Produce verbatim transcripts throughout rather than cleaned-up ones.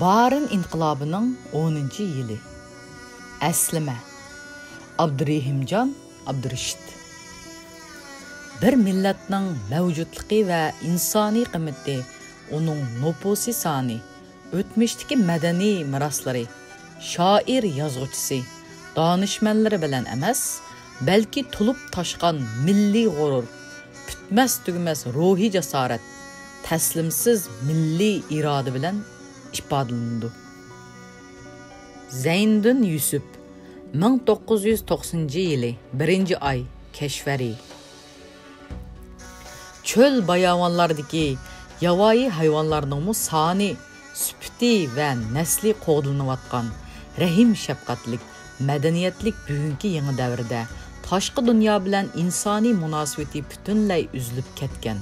بارىن ئىنقىلابىنىڭ ئونىنچى يىلى. ئەسلىمە. ئابدۇرېھىمجان ئابدۇرېشىت. بىر مىللەتنىڭ مەۋجۇتلۇقى ۋە ئىنسانىي قىممىتى ئۇنىڭ نوپۇسى سانى، ئۆتمۈشتىكى مەدەنىي مىراسلىرى، شائىر، يازغۇچىسى، دانىشمەنلىرى بىلەن ئەمەس، بەلكى تولۇپ تاشقان مىللىي غۇرۇر، پۈتمەس-تۈگىمەس روھىي جاسارەت، تەسلىمسىز مىللىي ئىرادە بىلەن ئىپادىلىنىدۇ. زەينىدىن يۈسۈپ، مىڭ توققۇز يۈز توقسىنىنچى يىلى، بىرىنچى ئاي، كەشفەرى. چۆل باياۋانلاردىكى ياۋايى ھايۋانلارنىڭمۇ سانى، سۈپىتى ۋە نەسلى قوغدىلىنىۋاتقان رەھىم-شەپقەتلىك، مەدەنىيەتلىك بۈگۈنكى يېڭى دەۋردە تاشقى دۇنيا بىلەن ئىنسانىي مۇناسىۋىتى پۈتۈنلەي ئۈزۈلۈپ كەتكەن،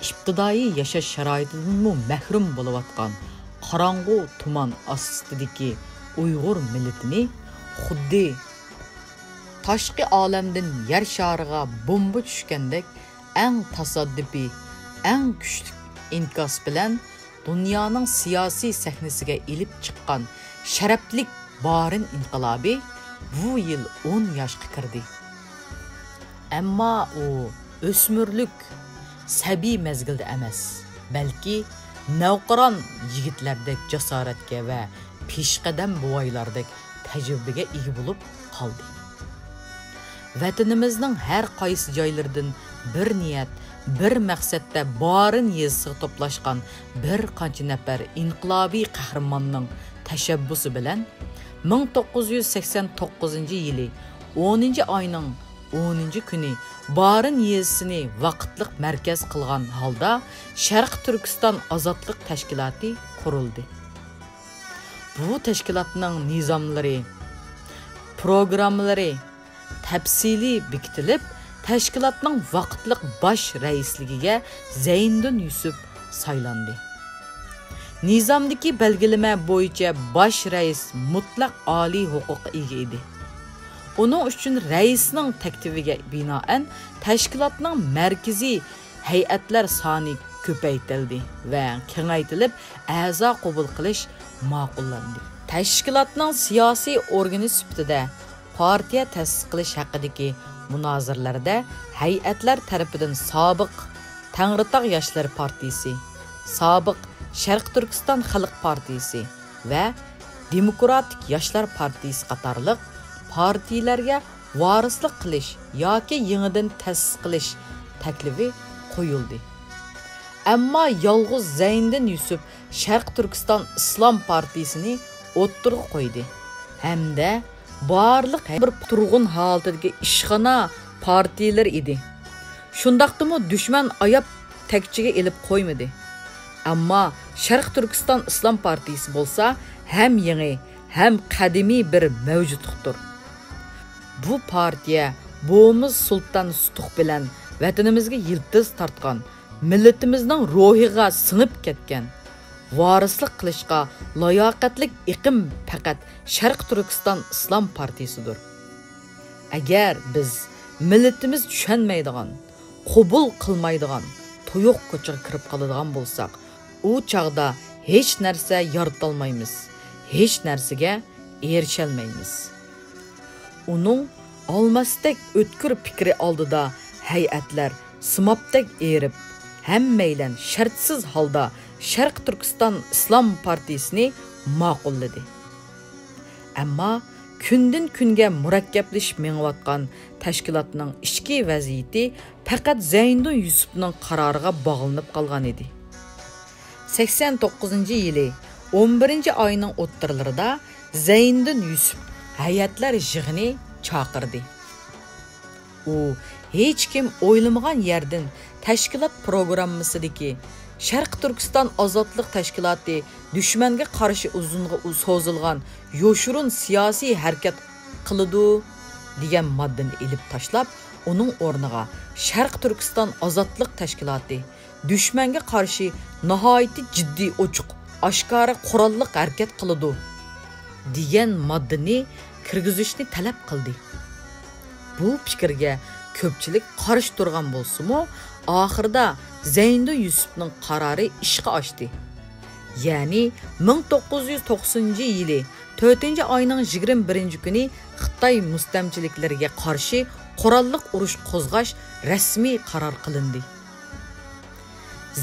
ئىپتىدائىي ياشاش شارائىتىدىنمۇ مەھرۇم بولۇۋاتقان قاراڭغۇ تۇمان ئاستىدىكى ئۇيغۇر مىللىتىنى خۇددى تاشقى ئالەمدىن يەر شارىغا بومبا چۈشكەندەك ئەڭ تاسادىپىي، ئەڭ كۈچلۈك ئىنكاس بىلەن دۇنيانىڭ سىياسىي سەھنىسىگە ئېلىپ چىققان شەرەپلىك بارىن ئىنقىلابى بۇ يىل ئون ياشقا كىردى. ئەمما ئۇ ئۆسمۈرلۈك، سەبىي مەزگىلدە ئەمەس، بەلكى نەۋقىران يىگىتلەردەك جاسارەتكە ۋە پېشقەدەم بوۋايلاردەك تەجرىبىگە ئىگە بولۇپ قالدى. ۋەتىنىمىزنىڭ ھەر قايسى جايلىرىدىن بىر نىيەت، بىر مەقسەتتە بارىن يېزىسىغا توپلاشقان بىر قانچە نەپەر ئىنقىلابىي قەھرىماننىڭ تەشەببۇسى بىلەن، مىڭ توققۇز يۈز سەكسەن توققۇزىنچى يىلى ئونىنچى ئاينىڭ ئونىنچى كۈنى بارىن يېزىسىنى ۋاقىتلىق مەركەز قىلغان ھالدا شەرقىي تۈركىستان ئازادلىق تەشكىلاتى قۇرۇلدى. بۇ تەشكىلاتنىڭ نىزاملىرى، پروگراممىلىرى تەپسىلىي بېكىتىلىپ، تەشكىلاتنىڭ ۋاقىتلىق باش رەئىسلىكىگە زەينىدىن يۈسۈپ سايلاندى. نىزامدىكى بەلگىلىمە بويىچە باش رەئىس مۇتلەق ئالىي ھوقۇققا ئىگە ئىدى. ئۇنىڭ ئۈچۈن رەئىسنىڭ تەكلىپىگە بىنائەن تەشكىلاتنىڭ مەركىزىي ھەيئەتلەر سانى كۆپەيتىلدى ۋە كېڭەيتىلىپ، ئەزا قوبۇل قىلىش ماقۇللاندى. تەشكىلاتنىڭ سىياسىي ئورگىنى سۈپىتىدە پارتىيە تەسىس قىلىش ھەققىدىكى مۇنازىرىلەردە ھەيئەتلەر تەرىپىدىن سابىق تەڭرىتاغ ياشلىرى پارتىيىسى، سابىق شەرقىي تۈركىستان خەلق پارتىيىسى ۋە دېموكراتىك ياشلار پارتىيىسى قاتارلىق پارتىيىلەرگە ۋارىسلىق قىلىش ياكى يېڭىدىن تەسىس قىلىش تەكلىپى قويۇلدى. ئەمما يالغۇز زەينىدىن يۈسۈپ شەرقىي تۈركىستان ئىسلام پارتىيىسىنى ئوتتۇرىغا قويدى ھەمدە بارلىق ھەر بىر تۇرغۇن ھالىتىدىكى ئىشخانا پارتىيىلىرى ئىدى. شۇنداقتىمۇ دۈشمەن ئاياپ تەكچىگە ئېلىپ قويمىدى. ئەمما شەرقىي تۈركىستان ئىسلام پارتىيىسى بولسا ھەم يېڭى، ھەم قەدىمىي بىر مەۋجۇتلۇقتۇر. بۇ پارتىيە بوۋىمىز سۇلتان سۇتۇق بىلەن ۋەتىنىمىزگە يىلتىز تارتقان، مىللىتىمىزنىڭ روھىغا سىڭىپ كەتكەن، ۋارىسلىق قىلىشقا لاياقەتلىك ئېقىم پەقەت شەرقىي تۈركىستان ئىسلام پارتىيىسىدۇر. ئەگەر بىز مىللىتىمىز چۈشەنمەيدىغان، قوبۇل قىلمايدىغان تۇيۇق كوچىغا كىرىپ قالىدىغان بولساق، ئۇ چاغدا ھېچ نەرسە يارىتالمايمىز، ھېچ نەرسىگە ئېرىشەلمەيمىز. ئۇنىڭ ئالماستەك ئۆتكۈر پىكرى ئالدىدا ھەيئەتلەر سىمابتەك ئېرىپ، ھەممەيلەن شەرتسىز ھالدا شەرقىي تۈركىستان ئىسلام پارتىيىسىنى ماقۇللىدى. ئەمما كۈندىن كۈنگە مۇرەككەپلىشىپ مېڭىۋاتقان تەشكىلاتنىڭ ئىچكى ۋەزىيىتى پەقەت زەينىدۇن يۈسۈپنىڭ قارارىغا باغلىنىپ قالغان ئىدى. سەكسەن توققۇزىنچى يىلى ئون بىرىنچى ئاينىڭ ئوتتۇرىلىرىدا زەينىدىن يۈسۈپ ھەيئەتلەر يىغىنى چاقىردى. ئۇ ھېچكىم ئويلىمىغان يەردىن تەشكىلات پروگراممىسىدىكى «شەرقىي تۈركىستان ئازادلىق تەشكىلاتى دۈشمەنگە قارشى ئۇزۇنغا سوزۇلغان يوشۇرۇن سىياسىي ھەرىكەت قىلىدۇ» دېگەن ماددىنى ئېلىپ تاشلاپ، ئۇنىڭ ئورنىغا «شەرقىي تۈركىستان ئازادلىق تەشكىلاتى دۈشمەنگە قارشى ناھايىتى جىددىي، ئوچۇق، ئاشكارا قوراللىق ھەرىكەت قىلىدۇ» دېگەن ماددىنى كىرگۈزۈشنى تەلەپ قىلدى. بۇ پىكىرگە كۆپچىلىك قارشى تۇرغان بولسىمۇ، ئاخىرىدا زەينىدۇن يۈسۈپنىڭ قارارى ئىشقا ئاشتى. يەنى مىڭ توققۇز يۈز توقسىنىنچى يىلى تۆتىنچى ئاينىڭ يىگىرمە بىرىنچى كۈنى خىتاي مۇستەملىكىچىلىكلىرىگە قارشى قوراللىق ئۇرۇش قوزغاش رەسمىي قارار قىلىندى.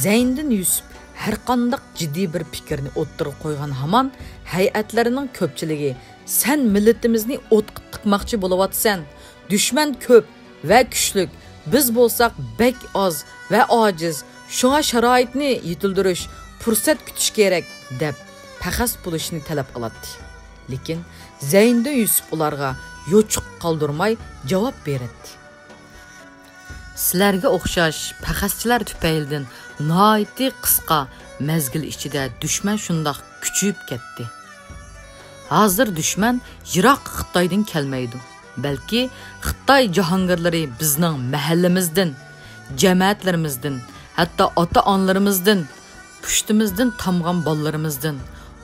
زەينىدىن يۈسۈپ ھەرقانداق جىددىي بىر پىكىرنى ئوتتۇرىغا قويغان ھامان، ھەيئەتلىرىنىڭ كۆپچىلىكى، «سەن مىللىتىمىزنى ئوتقا تىقماقچى بولۇۋاتىسەن. دۈشمەن كۆپ ۋە كۈچلۈك، بىز بولساق بەك ئاز ۋە ئاجىز. شۇڭا شارائىتنى يېتىلدۈرۈش، پۇرسەت كۈتۈش كېرەك» دەپ، پەخەس بولۇشنى تەلەپ قىلاتتى. لېكىن زەينىدىن يۈسۈپ ئۇلارغا يوچۇق قالدۇرماي جاۋاب بېرەتتى. سىلەرگە ئوخشاش پەخەسچىلەر تۈپەيلىدىن ناھايىتى قىسقا مەزگىل ئىچىدە دۈشمەن شۇنداق كۈچىيىپ كەتتى. ھازىر دۈشمەن يىراق خىتايدىن كەلمەيدۇ، بەلكى خىتاي جاھانگىرلىرى بىزنىڭ مەھەللىمىزدىن، جەمەتلىرىمىزدىن، ھەتتا ئاتا-ئانىلىرىمىزدىن، پۇشتىمىزدىن تامغان بالىلىرىمىزدىن،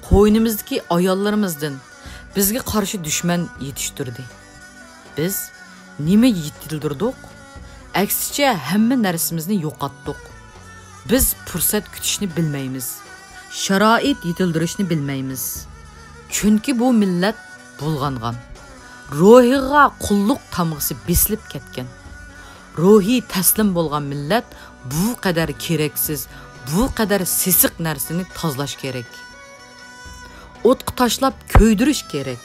قوينىمىزدىكى ئاياللىرىمىزدىن بىزگە قارشى دۈشمەن يېتىشتۈردى. بىز نېمە يېتىلدۈردۇق؟ ئەكسىچە، ھەممە نەرسىمىزنى يوقاتتۇق. بىز پۇرسەت كۈتۈشنى بىلمەيمىز. شارائىت يېتىلدۈرۈشنى بىلمەيمىز. چۈنكى بۇ مىللەت بۇلغانغان. روھىغا قۇللۇق تامغىسى بېسىلىپ كەتكەن. روھى تەسلىم بولغان مىللەت بۇ قەدەر كېرەكسىز، بۇ قەدەر سېسىق نەرسىنى تازىلاش كېرەك. ئوتقا تاشلاپ كۆيدۈرۈش كېرەك.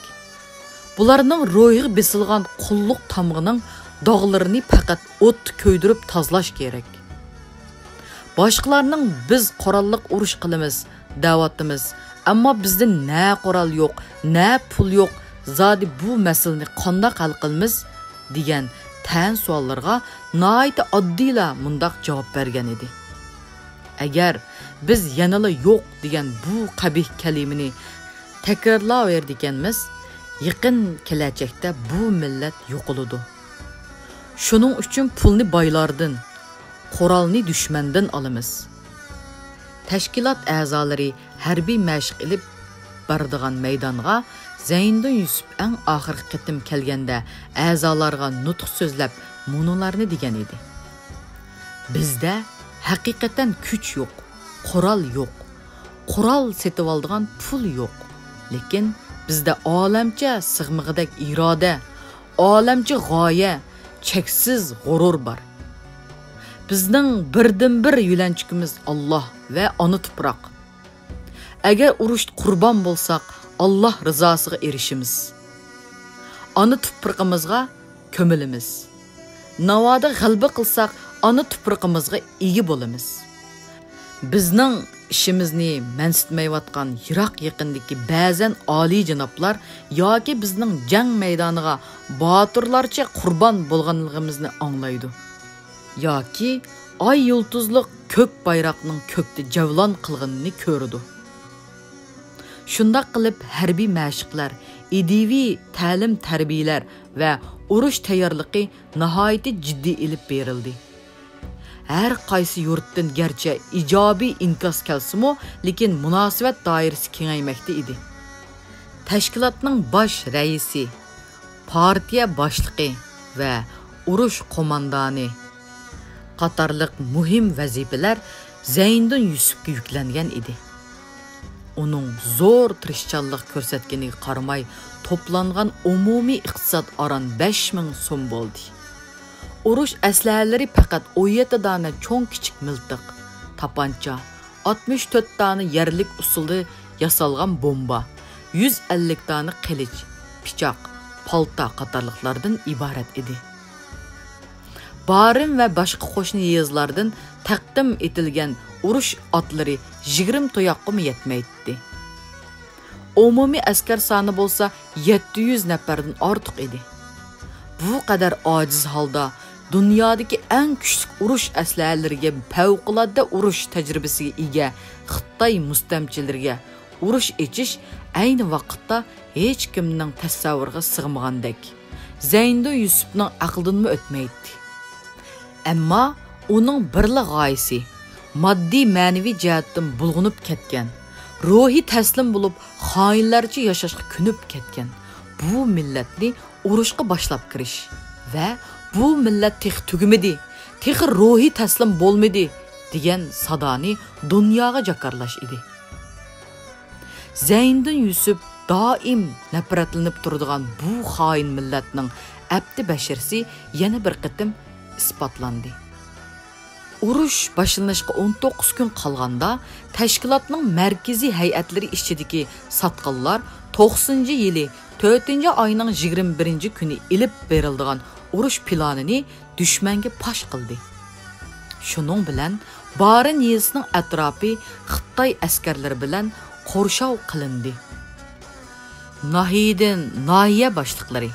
بۇلارنىڭ روھىغا بېسىلغان قۇللۇق تامغىنىڭ داغلىرىنى پەقەت ئوتتا كۆيدۈرۈپ تازىلاش كېرەك. باشقىلارنىڭ «بىز قوراللىق ئۇرۇش قىلىمىز» دەۋاتىمىز، ئەمما بىزدە نە قورال يوق، نە پۇل يوق، زادى بۇ مەسىلىنى قانداق ھەل قىلىمىز؟ دېگەن تەن سوئاللىرىغا ناھايىتى ئاددىيلا مۇنداق جاۋاب بەرگەن ئىدى. ئەگەر بىز يەنىلا يوق دېگەن بۇ قەبىھ كەلىمىنى تەكرارلاۋېرىدىكەنمىز، يېقىن كېلەچەكتە بۇ مىللەت يوقىلىدۇ. شۇنىڭ ئۈچۈن پۇلنى بايلاردىن، قورالنى دۈشمەندىن ئالىمىز. تەشكىلات ئەزالىرى ھەربىي مەشىق ئېلىپ بارىدىغان مەيدانغا زەينىدىن يۈسۈپ ئەڭ ئاخىرقى قېتىم كەلگەندە، ئەزالارغا نۇتۇق سۆزلەپ، مۇنۇلارنى دېگەن ئىدى: «بىزدە ھەقىقەتەن كۈچ يوق، قورال يوق. قورال سېتىۋالىدىغان پۇل يوق. لېكىن بىزدە ئالەمچە سىغمىغۇدەك ئىرادە، ئالەمچە غايە، چەكسىز غۇرۇر بار. بىزنىڭ بىردىنبىر يۆلەنچۈكىمىز ئاللاھ ۋە ئانا تۇپراق. ئەگەر ئۇرۇشتا قۇربان بولساق، ئاللاھ رىزاسىغا ئېرىشىمىز. ئانا تۇپرىقىمىزغا كۆمۈلىمىز. ناۋادا غەلىبە قىلساق، ئانا تۇپرىقىمىزغا ئىگە بولىمىز. بىزنىڭ ئىشىمىزنى مەنسىتمەيۋاتقان يىراق-يېقىندىكى بەزەن ئالىيجانابلار ياكى بىزنىڭ جەڭ مەيدانىغا باتۇرلارچە قۇربان بولغانلىقىمىزنى ئاڭلايدۇ، ياكى ئاي يۇلتۇزلۇق كۆك بايراقنىڭ كۆكتە جەۋلان قىلغىنىنى كۆرىدۇ. شۇنداق قىلىپ، ھەربىي مەشىقلەر، ئىدىيىۋى تەلىم-تەربىيەلەر ۋە ئۇرۇش تەييارلىقى ناھايىتى جىددىي ئېلىپ بېرىلدى. ھەر قايسى يۇرتتىن گەرچە ئىجابىي ئىنكاس كەلسىمۇ، لېكىن مۇناسىۋەت دائىرىسى كېڭەيمەكتە ئىدى. تەشكىلاتنىڭ باش رەئىسى، پارتىيە باشلىقى ۋە ئۇرۇش قوماندانى قاتارلىق مۇھىم ۋەزىپىلەر زەينىدىن يۈسۈپكە يۈكلەنگەن ئىدى. ئۇنىڭ زور تىرىشچانلىق كۆرسەتكىنىگە قارىماي، توپلانغان ئومۇمىي ئىقتىساد ئاران بەش مىڭ سوم بولدى. ئۇرۇش ئەسلىھەلىرى پەقەت ئون يەتتە دانە چوڭ-كىچىك مىلتىق، تاپانچا، ئاتمىش تۆت دانە يەرلىك ئۇسۇلدا ياسالغان بومبا، يۈز ئەللىك دانە قىلىچ، پىچاق، پالتا قاتارلىقلاردىن ئىبارەت ئىدى. بارىن ۋە باشقا قوشنا يېزىلاردىن تەقدىم ئېتىلگەن ئۇرۇش ئاتلىرى يىگىرمە تۇياققىمۇ يەتمەيتتى. ئومۇمىي ئەسكەر سانى بولسا يەتتە يۈز نەپەردىن ئارتۇق ئىدى. بۇ قەدەر ئاجىز ھالدا دۇنيادىكى ئەڭ كۈچلۈك ئۇرۇش ئەسلىھەلىرىگە، پەۋقۇلئاددە ئۇرۇش تەجرىبىسىگە ئىگە خىتاي مۇستەملىكىچىلىرىگە ئۇرۇش ئېچىش ئەينى ۋاقىتتا ھېچكىمنىڭ تەسەۋۋۇرىغا سىغمىغاندەك، زەينىدىن يۈسۈپنىڭ ئەقلىدىنمۇ ئۆتمەيتتى. ئەمما ئۇنىڭ بىرلا غايىسى، ماددىي-مەنىۋى جەھەتتىن بۇلغىنىپ كەتكەن، روھى تەسلىم بولۇپ، خائىنلارچە ياشاشقا كۆنۈپ كەتكەن بۇ مىللەتنى ئۇرۇشقا باشلاپ كىرىش ۋە «بۇ مىللەت تېخى تۈگىمىدى، تېخى روھى تەسلىم بولمىدى» دېگەن سادانى دۇنياغا جاكارلاش ئىدى. زەينىدىن يۈسۈپ دائىم نەپرەتلىنىپ تۇرىدىغان بۇ خائىن مىللەتنىڭ ئەپتى بەشىرىسى يەنە بىر قېتىم ئىسپاتلاندى. ئۇرۇش باشلىنىشقا ئون توققۇز كۈن قالغاندا، تەشكىلاتنىڭ مەركىزىي ھەيئەتلىرى ئىچىدىكى ساتقىنلار توقسىنىنچى يىلى تۆتىنچى ئاينىڭ يىگىرمە بىرىنچى كۈنى ئېلىپ بېرىلىدىغان ئۇرۇش پىلانىنى دۈشمەنگە پاش قىلدى. شۇنىڭ بىلەن بارىن يېزىسىنىڭ ئەتراپى خىتاي ئەسكەرلىرى بىلەن قورشاۋ قىلىندى. ناھىيەدىن ناھىيە باشلىقلىرى،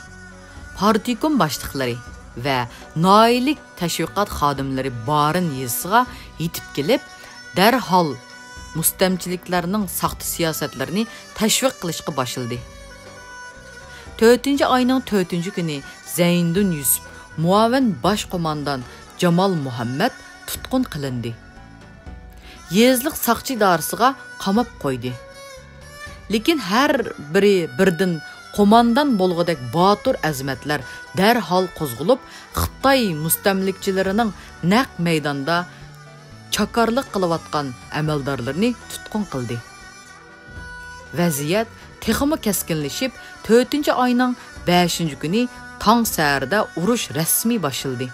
پارتكوم باشلىقلىرى ۋە ناھىيەلىك تەشۋىقات خادىملىرى بارىن يېزىسىغا يېتىپ كېلىپ، دەرھال مۇستەملىكىچىلەرنىڭ ساختا سىياسەتلىرىنى تەشۋىق قىلىشقا باشلىدى. تۆتىنچى ئاينىڭ تۆتىنچى كۈنى زەينىدىن يۈسۈپ مۇئاۋىن باش قوماندان جامال مۇھەممەد تۇتقۇن قىلىندى. يېزىلىق ساقچى ئىدارىسىغا قاماپ قويدى. لېكىن ھەر بىرى بىردىن قوماندان بولغۇدەك باتۇر ئەزىمەتلەر دەرھال قوزغىلىپ، خىتاي مۇستەملىكىچىلىرىنىڭ نەق مەيداندا چاكارلىق قىلىۋاتقان ئەمەلدارلىرىنى تۇتقۇن قىلدى. ۋەزىيەت تېخىمۇ كەسكىنلىشىپ، تۆتىنچى ئاينىڭ بەشىنچى كۈنى تاڭ سەھەردە ئۇرۇش رەسمىي باشلىدى.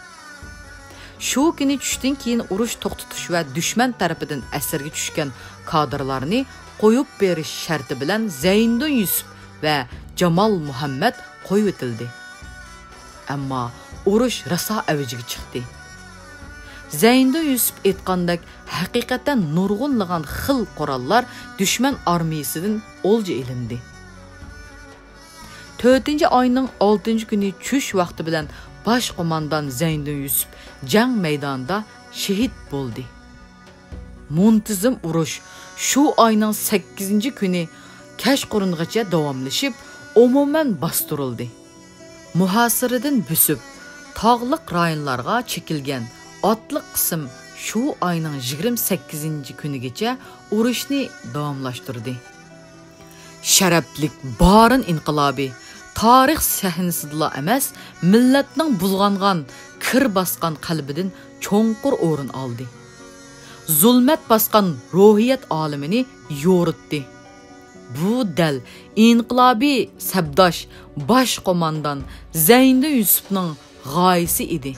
شۇ كۈنى چۈشتىن كېيىن ئۇرۇش توختىتىش ۋە دۈشمەن تەرىپىدىن ئەسىرگە چۈشكەن كادىرلارنى قويۇپ بېرىش شەرتى بىلەن زەينىدىن يۈسۈپ ۋە جامال مۇھەممەد قويۇۋېتىلدى. ئەمما ئۇرۇش راسا ئەۋجىگە چىقتى. زەينىدىن يۈسۈپ ئېيتقاندەك، ھەقىقەتەن نۇرغۇنلىغان خىل قوراللار دۈشمەن ئارمىيىسىدىن ئولجا ئېلىندى. تۆتىنچى ئاينىڭ ئالتىنچى كۈنى چۈش ۋاقتى بىلەن باش قوماندان زەينىدىن يۈسۈپ جەڭ مەيدانىدا شېھىت بولدى. مۇنتىزىم ئۇرۇش شۇ ئاينىڭ سەككىزىنچى كۈنى كەچقۇرۇنغىچە داۋاملىشىپ، ئومۇمەن باستۇرۇلدى. مۇھاسىرىدىن بۆسۈپ، تاغلىق رايونلارغا چېكىلگەن ئاتلىق قىسىم شۇ ئاينىڭ يىگىرمە سەككىزىنچى كۈنىگىچە ئۇرۇشنى داۋاملاشتۇردى. شەرەپلىك بارىن ئىنقىلابى تارىخ سەھنىسىدىلا ئەمەس، مىللەتنىڭ بۇلغانغان، كىر باسقان قەلبىدىن چوڭقۇر ئورۇن ئالدى. زۇلمەت باسقان روھىيەت ئالىمىنى يورۇتتى. بۇ دەل ئىنقىلابىي سەپداش باش قوماندان زەينىدىن يۈسۈپنىڭ غايىسى ئىدى.